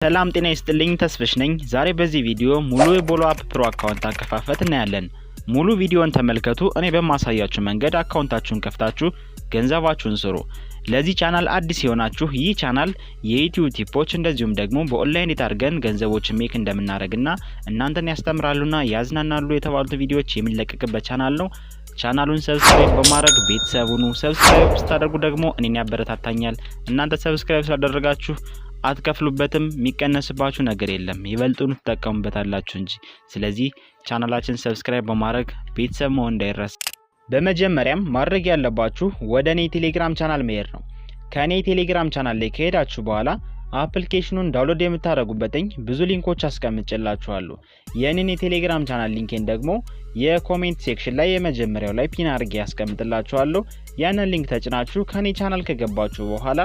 ሰላም ጤና ይስጥልኝ፣ ተስፍሽ ነኝ። ዛሬ በዚህ ቪዲዮ ሙሉ የቦሎ አፕ ፕሮ account አከፋፈት እናያለን። ሙሉ ቪዲዮን ተመልከቱ። እኔ በማሳያችሁ መንገድ account ኣችሁን ከፍታችሁ ገንዘባችሁን ስሩ። ለዚህ ቻናል አዲስ የሆናችሁ፣ ይህ ቻናል የ YouTube tip ኦች እንደዚሁም ደግሞ በኦንላይን እንዴት አድርገን ገንዘቦችን make እንደምናደርግና እናንተን ያስተምራሉና ያዝናናሉ የተባሉት ቪዲዮዎች የሚለቀቅበት ቻናል ነው። ቻናሉን subscribe በማድረግ ቤተሰብ ሁኑ። Subscribe ስታደርጉ ደግሞ እኔን ያበረታታኛል። እናንተ subscribe ስላደረጋችሁ አትከፍሉበትም፣ የሚቀነስባችሁ ነገር የለም። ይበልጡን ትጠቀሙበታላችሁ እንጂ። ስለዚህ ቻናላችን subscribe በማድረግ ቤተሰብ መሆን እንዳይረሳ። በመጀመሪያም ማድረግ ያለባችሁ ወደ እኔ ቴሌግራም ቻናል መሄድ ነው። ከእኔ ቴሌግራም ቻናል ላይ ከሄዳችሁ በኋላ application ኑን download የምታደርጉበትኝ ብዙ link ኦች አስቀምጬላችኋለሁ። የእኔን የቴሌግራም ቻናል link ኤን ደግሞ የ comment section ላይ የመጀመሪያው ላይ pin አድርጌ ያስቀምጥላችኋለሁ። ያንን link ተጭናችሁ ከኔ ቻናል ከገባችሁ በኋላ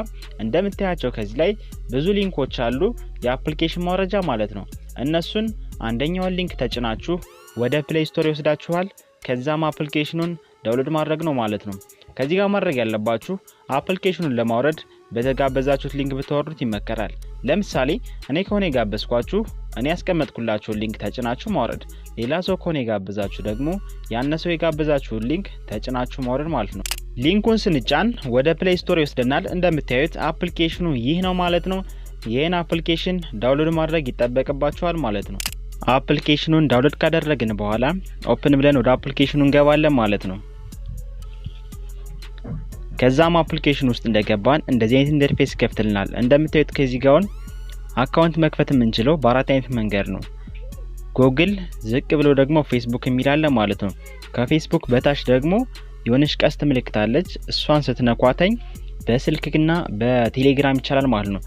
እንደምታያቸው ከዚህ ላይ ብዙ link ኦች አሉ፣ የ application ማውረጃ ማለት ነው። እነሱን አንደኛውን link ተጭናችሁ ወደ Play Store ይወስዳችኋል። ከዛም application ኑን download ማድረግ ነው ማለት ነው። ከዚህ ጋር ማድረግ ያለባችሁ application ኑን ለማውረድ በተጋበዛችሁት link ብታወርዱት ይመከራል። ለምሳሌ እኔ ከሆነ የጋበዝኳችሁ እኔ ያስቀመጥኩላችሁን link ተጭናችሁ ማውረድ፣ ሌላ ሰው ከሆነ የጋበዛችሁ ደግሞ ያነ ሰው የጋበዛችሁን link ተጭናችሁ ማውረድ ማለት ነው። Link ኡን ስንጫን ወደ Play Store ይወስደናል። እንደምታዩት application ኑ ይህ ነው ማለት ነው። ይህን application download ማድረግ ይጠበቅባችኋል ማለት ነው። Application ኑን download ካደረግን በኋላ open ብለን ወደ application ኑ እንገባለን ማለት ነው። ከዛም application ውስጥ እንደገባን እንደዚህ አይነት interface ይከፍትልናል። እንደምታዩት ከዚህ ጋር account መክፈት የምንችለው በአራት አይነት መንገድ ነው። ጎግል፣ ዝቅ ብሎ ደግሞ ፌስቡክ የሚል አለ ማለት ነው። ከፌስቡክ በታች ደግሞ የሆነች ቀስት ምልክት አለች። እሷን ስትነኳተኝ በስልክና በቴሌግራም ይቻላል ማለት ነው።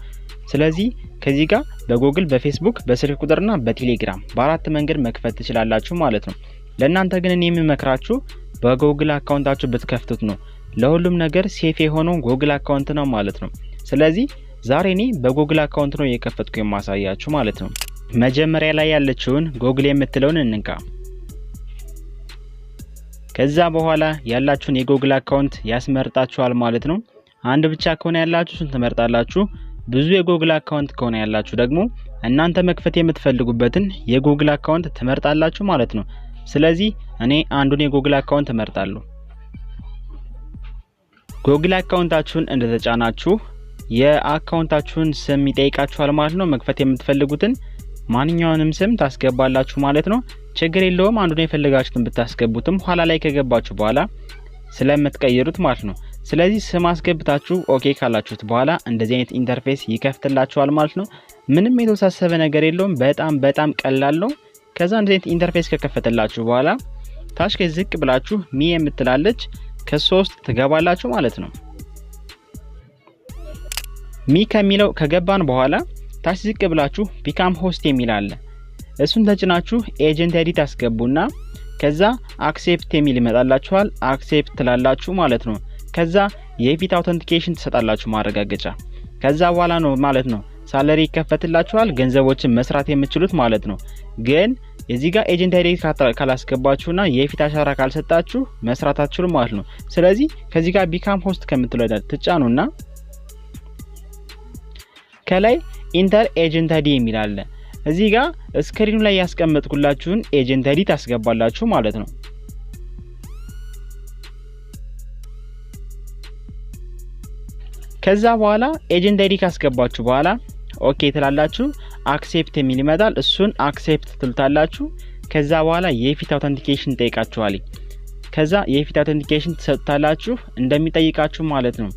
ስለዚህ ከዚህ ጋር በጎግል፣ በፌስቡክ፣ በስልክ ቁጥርና በቴሌግራም በአራት መንገድ መክፈት ትችላላችሁ ማለት ነው። ለእናንተ ግን እኔ የምመክራችሁ በጎግል account ኣችሁ ብትከፍቱት ነው። ለሁሉም ነገር safe የሆነው ጎግል account ነው ማለት ነው። ስለዚህ ዛሬ እኔ በጎግል account ነው የከፈትኩ የማሳያችሁ ማለት ነው። መጀመሪያ ላይ ያለችውን ጎግል የምትለውን እንንካ። ከዛ በኋላ ያላችሁን የጎግል account ያስመርጣችኋል ማለት ነው። አንድ ብቻ ከሆነ ያላችሁ እሱን ትመርጣላችሁ። ብዙ የጎግል account ከሆነ ያላችሁ ደግሞ እናንተ መክፈት የምትፈልጉበትን የጎግል account ትመርጣላችሁ ማለት ነው። ስለዚህ እኔ አንዱን የጎግል account እመርጣለሁ። ጎግል account ኣችሁን እንደተጫናችሁ የ account ኣችሁን ስም ይጠይቃችኋል ማለት ነው። መክፈት የምትፈልጉትን ማንኛውንም ስም ታስገባላችሁ ማለት ነው። ችግር የለውም። አንዱን የፈለጋችሁትን ብታስገቡትም ኋላ ላይ ከገባችሁ በኋላ ስለምትቀይሩት ማለት ነው። ስለዚህ ስም አስገብታችሁ okay ካላችሁት በኋላ እንደዚህ አይነት interface ይከፍትላችኋል ማለት ነው። ምንም የተወሳሰበ ነገር የለውም። በጣም በጣም ቀላል ነው። ከዛ እንደዚህ አይነት interface ከከፈተላችሁ በኋላ ታች ዝቅ ብላችሁ me የምትላለች ከሷ ውስጥ ትገባላችሁ ማለት ነው። Me ከሚለው ከገባን በኋላ ታች ዝቅ ብላችሁ become host የሚል አለ። እሱን ተጭናችሁ agent ID ታስገቡና ከዛ accept የሚል ይመጣላችኋል። Accept ትላላችሁ ማለት ነው። ከዛ የፊት authentication ትሰጣላችሁ ማረጋገጫ። ከዛ በኋላ ነው ማለት ነው salary ይከፈትላችኋል፣ ገንዘቦችን መስራት የምትችሉት ማለት ነው። ግን የዚህ ጋር agent ID ካላስገባችሁና የፊት አሻራ ካልሰጣችሁ መስራት አትችሉም ማለት ነው። ስለዚህ ከዚህ ጋር become host ከምትለው ትጫኑና ከላይ enter agent ID የሚል አለ። እዚህ ጋር screen ኑ ላይ ያስቀመጥኩላችሁን agent ID ታስገባላችሁ ማለት ነው። ከዛ በኋላ agent ID ካስገባችሁ በኋላ okay ትላላችሁ። Accept የሚል ይመጣል። እሱን accept ትሉታላችሁ። ከዛ በኋላ የፊት authentication ይጠይቃችኋል። ከዛ የፊት authentication ትሰጡታላችሁ እንደሚጠይቃችሁ ማለት ነው።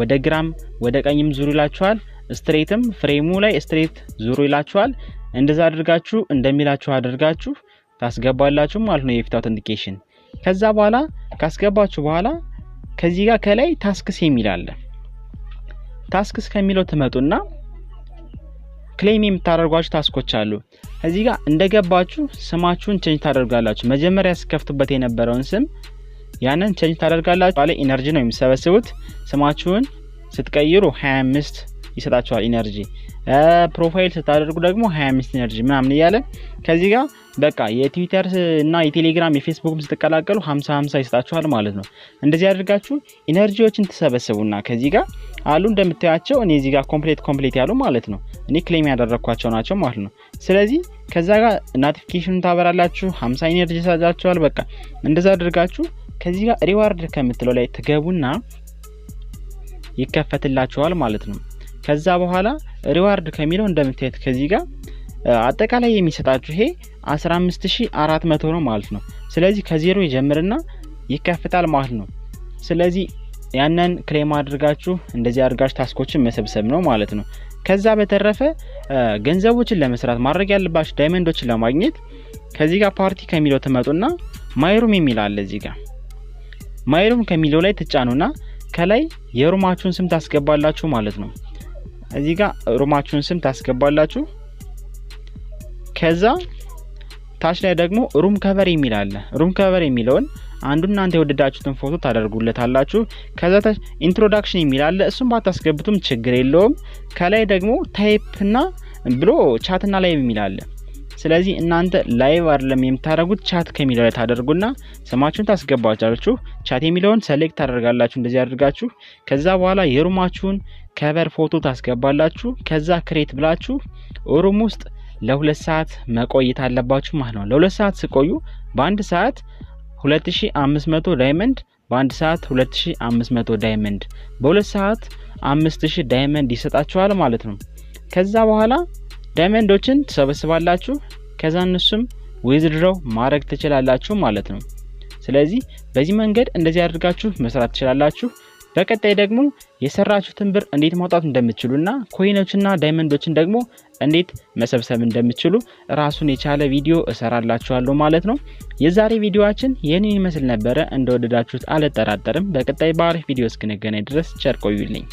ወደ ግራም ወደ ቀኝም ዙሩ ይላችኋል። Straight ም frame ኡ ላይ straight ዙሩ ይላችኋል። እንደዛ አድርጋችሁ እንደሚላችሁ አድርጋችሁ ታስገባላችሁ ማለት ነው የፊት authentication። ከዛ በኋላ ካስገባችሁ በኋላ ከዚህ ጋር ከላይ tasks የሚል አለ። Tasks ከሚለው ትመጡና claim የምታደርጓቸው task ኦች አሉ። እዚህ ጋር እንደገባችሁ ስማችሁን change ታደርጋላችሁ። መጀመሪያ ስትከፍቱበት የነበረውን ስም ያንን change ታደርጋላችሁ። ባለ energy ነው የሚሰበስቡት። ስማችሁን ስትቀይሩ 25 ይሰጣችኋል energy። Profile ስታደርጉ ደግሞ 25 energy ምናምን እያለ ከዚህ ጋር በቃ የትዊተር እና የቴሌግራም የፌስቡክም ስትቀላቀሉ 50 50 ይሰጣችኋል ማለት ነው። እንደዚህ አድርጋችሁ energy ዎችን ትሰበስቡና ከዚህ ጋር አሉ እንደምታያቸው እኔ እዚህ ጋር complete ያሉ ማለት ነው። እኔ claim ያደረኳቸው ናቸው ማለት ነው። ስለዚህ ከዛ ጋር notification ኑን ታበራላችሁ፣ 50 energy ይሰጣችኋል። በቃ እንደዛ አድርጋችሁ ከዚህ ጋር reward ከምትለው ላይ ትገቡና ይከፈትላችኋል ማለት ነው። ከዛ በኋላ reward ከሚለው እንደምታዩት ከዚህ ጋር አጠቃላይ የሚሰጣችሁ ይሄ 15400 ነው ማለት ነው። ስለዚህ ከዜሮ ይጀምርና ይከፍታል ማለት ነው። ስለዚህ ያንን claim አድርጋችሁ እንደዚህ አድርጋችሁ task ኦችን መሰብሰብ ነው ማለት ነው። ከዛ በተረፈ ገንዘቦችን ለመስራት ማድረግ ያለባችሁ diamond ኦችን ለማግኘት ከዚህ ጋር ፓርቲ ከሚለው ትመጡና my room የሚል አለ። እዚህ ጋር my room ከሚለው ላይ ትጫኑና ከላይ የ room ኣችሁን ስም ታስገባላችሁ ማለት ነው። እዚህ ጋር room ኣችሁን ስም ታስገባላችሁ። ከዛ ታች ላይ ደግሞ room cover የሚል አለ። Room cover የሚለውን አንዱ እናንተ የወደዳችሁትን ፎቶ ታደርጉለታላችሁ። ከዛ ታች introduction የሚል አለ። እሱን ባታስገቡትም ችግር የለውም። ከላይ ደግሞ type ና ብሎ chat ና live የሚል አለ። ስለዚህ እናንተ live አይደለም የምታደርጉት፣ chat ከሚለው ላይ ታደርጉና ስማችሁን ታስገባላችሁ። Chat የሚለውን select ታደርጋላችሁ እንደዚህ አድርጋችሁ። ከዛ በኋላ የ room ኣችሁን cover ፎቶ ታስገባላችሁ። ከዛ create ብላችሁ room ውስጥ ለ2 ሰዓት መቆየት አለባችሁ ማለት ነው። ለ2 ሰዓት ስቆዩ በአንድ ሰዓት 2500 diamond፣ በአንድ ሰዓት 2500 diamond፣ በሁለት ሰዓት 5000 diamond ይሰጣችኋል ማለት ነው። ከዛ በኋላ diamond ኦችን ትሰበስባላችሁ። ከዛ እነሱም withdraw ማድረግ ትችላላችሁ ማለት ነው። ስለዚህ በዚህ መንገድ እንደዚህ አድርጋችሁ መስራት ትችላላችሁ። በቀጣይ ደግሞ የሰራችሁትን ብር እንዴት ማውጣት እንደምትችሉና coin ኦችና diamond ኦችን ደግሞ እንዴት መሰብሰብ እንደምትችሉ ራሱን የቻለ ቪዲዮ እሰራላችኋለሁ ማለት ነው። የዛሬ ቪዲዮአችን ይህንን ይመስል ነበረ። እንደወደዳችሁት አልጠራጠርም። በቀጣይ በአሪፍ ቪዲዮ እስክንገናኝ ድረስ ቸር ቆዩልኝ።